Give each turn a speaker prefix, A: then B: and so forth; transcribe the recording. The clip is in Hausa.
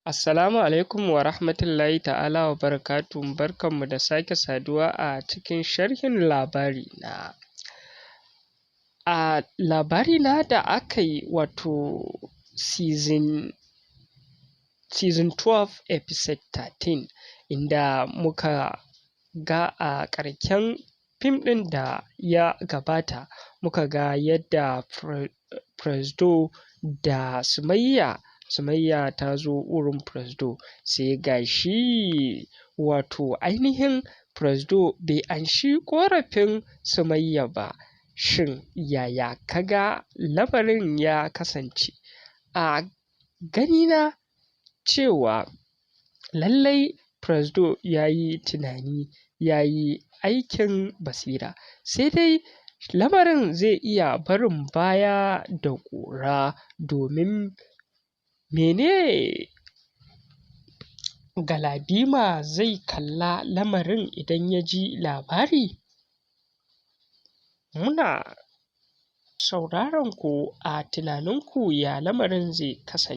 A: Assalamu alaikum wa rahmatullahi ta'ala wa barakatuhu. Barkanmu da sake saduwa a cikin sharhin labari na. A labari na da aka yi, wato season 12 episode 13, inda muka ga a ƙarshen fim ɗin da ya gabata, muka ga yadda Presdo da Sumayya, Sumayya ta zo wurin Presdo, sai ga shi wato ainihin Presdo bai anshi ƙorafin Sumayya ba. Shin yaya ka ga lamarin ya kasance? A ganina cewa lallai Presdo ya yi tunani, ya yi aikin basira, sai dai lamarin zai iya barin baya da ƙura. Domin mene Galadima zai kalla lamarin idan ya ji labari? Muna sauraron ku. A tunaninku, ya lamarin zai kasance?